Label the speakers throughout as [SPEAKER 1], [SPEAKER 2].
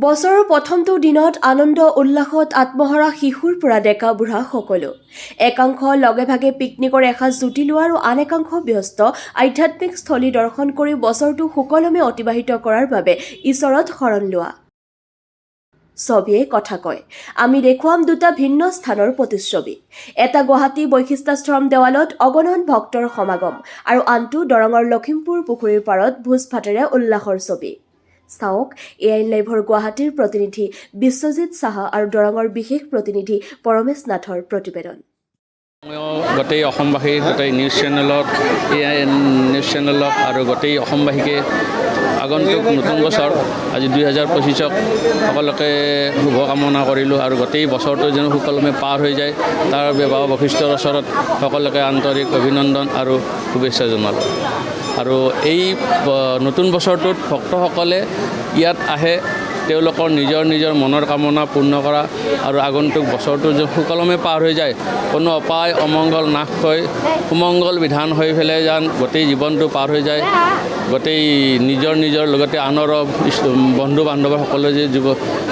[SPEAKER 1] বছৰৰ প্ৰথমটো দিনত আনন্দ উল্লাসত আত্মহাৰা শিশুৰ পৰা ডেকা বুঢ়া সকলো। একাংশ লগে ভাগে পিকনিকৰ এসাঁজ জুতি লোৱা আৰু আন একাংশ ব্যস্ত আধ্যাত্মিক স্থলী দৰ্শন কৰি বছৰটো সুকলমে অতিবাহিত কৰাৰ বাবে ঈশ্বৰত শৰণ লোৱা। ছবিয়ে কথা কয়। আমি দেখুৱাম দুটা ভিন্ন স্থানৰ প্ৰতিচ্ছবি। এটা গুৱাহাটী বশিষ্ঠাশ্ৰম দেৱালত অগণন ভক্তৰ সমাগম আৰু আনটো দৰঙৰ লখিমপুৰ পুখুৰীৰ পাৰত ভোজ ভাতেৰে উল্লাসৰ ছবি। চাওক এ I লাইভৰ গুৱাহাটীৰ প্ৰতিনিধি বিশ্বজিৎ সাহা আৰু দৰঙৰ বিশেষ প্ৰতিনিধি পৰমেশ নাথৰ প্ৰতিবেদন।
[SPEAKER 2] ময়ো গোটেই অসমবাসী, গোটেই নিউজ চেনেলত, এ নিউজ চেনেলক আৰু গোটেই অসমবাসীকে আগন্তুক নতুন বছৰ আজি 2025ক সকলোকে শুভকামনা কৰিলোঁ আৰু গোটেই বছৰটো যেন সুকলমে পাৰ হৈ যায়, তাৰ বাবে বাবা বশিষ্ঠৰ ওচৰত সকলোকে আন্তৰিক অভিনন্দন আৰু শুভেচ্ছা জনালোঁ। আৰু এই নতুন বছৰটোত ভক্তসকলে ইয়াত আহে তেওঁলোকৰ নিজৰ নিজৰ মনৰ কামনা পূৰ্ণ কৰা আৰু আগন্তুক বছৰটো যেন সুকলমে পাৰ হৈ যায়, কোনো অপায় অমংগল নাশ হৈ সুমংগল বিধান হৈ পেলাই যেন গোটেই জীৱনটো পাৰ হৈ যায়, গোটেই নিজৰ নিজৰ লগতে আনৰো বন্ধু বান্ধৱৰ সকলোৱে যে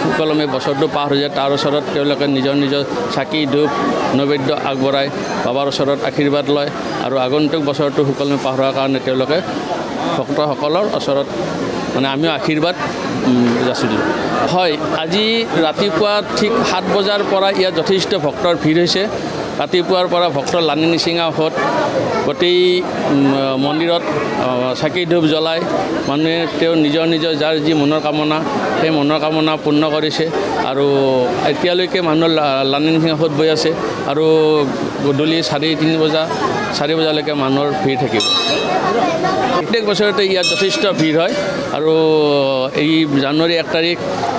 [SPEAKER 2] সুকলমে বছৰটো পাৰ হৈ যায়, তাৰ ওচৰত তেওঁলোকে নিজৰ নিজৰ চাকি, ধূপ, নৈবেদ্য আগবঢ়াই বাবাৰ ওচৰত আশীৰ্বাদ লয় আৰু আগন্তুক বছৰটো সুকলমে পাৰ হোৱাৰ কাৰণে তেওঁলোকে ভক্তসকলৰ ওচৰত মানে আমিও আশীৰ্বাদ যাচিলোঁ। হয়, আজি ৰাতিপুৱা ঠিক 7 বজাৰ পৰা ইয়াত যথেষ্ট ভক্তৰ ভিৰ হৈছে। ৰাতিপুৱাৰ পৰা ভক্তৰ লানি নিচিঙা সোঁত। গোটেই মন্দিৰত চাকি ধূপ জ্বলাই মানুহে তেওঁ নিজৰ নিজৰ যাৰ যি মনৰ কামনা, সেই মনৰ কামনা পূৰ্ণ কৰিছে আৰু এতিয়ালৈকে মানুহৰ লানি নিচিঙা সোঁত বৈ আছে আৰু গধূলি 3:30 বজা, 4 বজালৈকে মানুহৰ ভিৰ থাকিব। প্ৰত্যেক বছৰতে ইয়াত যথেষ্ট ভিৰ হয় আৰু এই জানুৱাৰী 1 তাৰিখ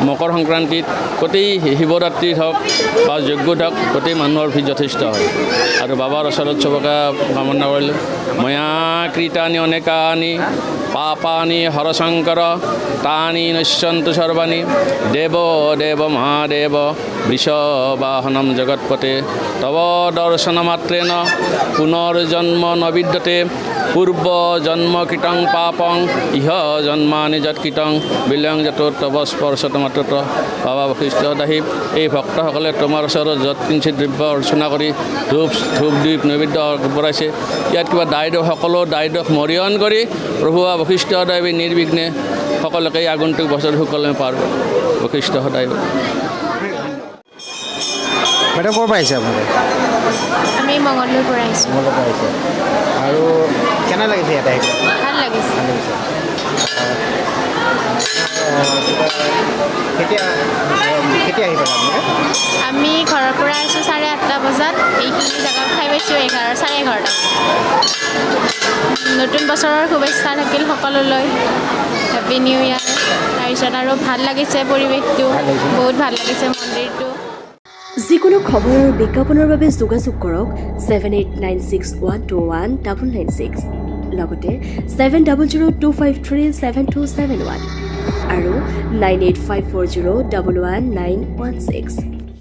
[SPEAKER 2] মকৰ সংক্ৰান্তিত গোটেই শিৱৰাত্ৰিত হওক বা যজ্ঞত হওক, গোটেই মানুহৰ ভিৰ যথেষ্ট হয় আৰু বাবাৰ ওচৰত চবকে কামনা কৰিলোঁ। ময়া কৃতানি অনেকানি পাপানি হৰশংকৰ, তানি নশ্যন্তু সৰ্বাণি, দেৱ দেৱ মহাদেৱ বৃষবাহনম জগৎপতে, তৱ দৰ্শন মাত্ৰেণ পুনৰ্জন্ম ন বিদ্যতে, পূৰ্ব জন্ম কৃতং পাপং ইহ জন্মানি যৎকৃতং বিলয়ং যত তৱ স্পৰ্শত মাত্ৰত। বাবা বশিষ্ঠ দাহিব, এই ভক্তসকলে তোমাৰ ওচৰত য'ত কিঞ্চিত দ্ৰব্য অৰ্চনা কৰি ধূপ ধূপ দীপ নৈবেদ্য আগবঢ়াইছে, ইয়াত কিবা দায় দোষ, সকলো দায় দোষ মৰিয়ন কৰি প্ৰভু বাবা বশিষ্ঠ দেৱে নিৰ্বিঘ্নে সকলোকে এই আগন্তুক বছৰ সুকলমে পাৰ বশিষ্ঠ সদায়।
[SPEAKER 3] বাইদেউ, ক'ৰ পৰা আহিছে আপোনালোকে?
[SPEAKER 4] আমি মঙলদৈৰ পৰা আহিছোঁ।
[SPEAKER 3] মঙলদৈৰ পৰা আহিছে। আৰু কেনে লাগিছে ইয়াত আহি?
[SPEAKER 4] ভাল লাগিছে।
[SPEAKER 3] ভাল লাগিছে। কেতিয়া কেতিয়া আহি পালে আপোনালোকে?
[SPEAKER 4] আমি ঘৰৰ পৰা আহিছোঁ 8:30 বজাত। এইখিনি জেগা খাই পাইছোঁ 11, 11:30। নতুন বছৰৰ শুভেচ্ছা থাকিল সকলোলৈ। Happy new year. তাৰপিছত আৰু ভাল লাগিছে পৰিৱেশটো।
[SPEAKER 3] ভাল লাগিছে ন?
[SPEAKER 4] বহুত ভাল লাগিছে মন্দিৰটো।
[SPEAKER 1] যিকোনো খবৰ আৰু বিজ্ঞাপনৰ বাবে যোগাযোগ কৰক 7896121996, লগতে 7002537271 আৰু 9854011916।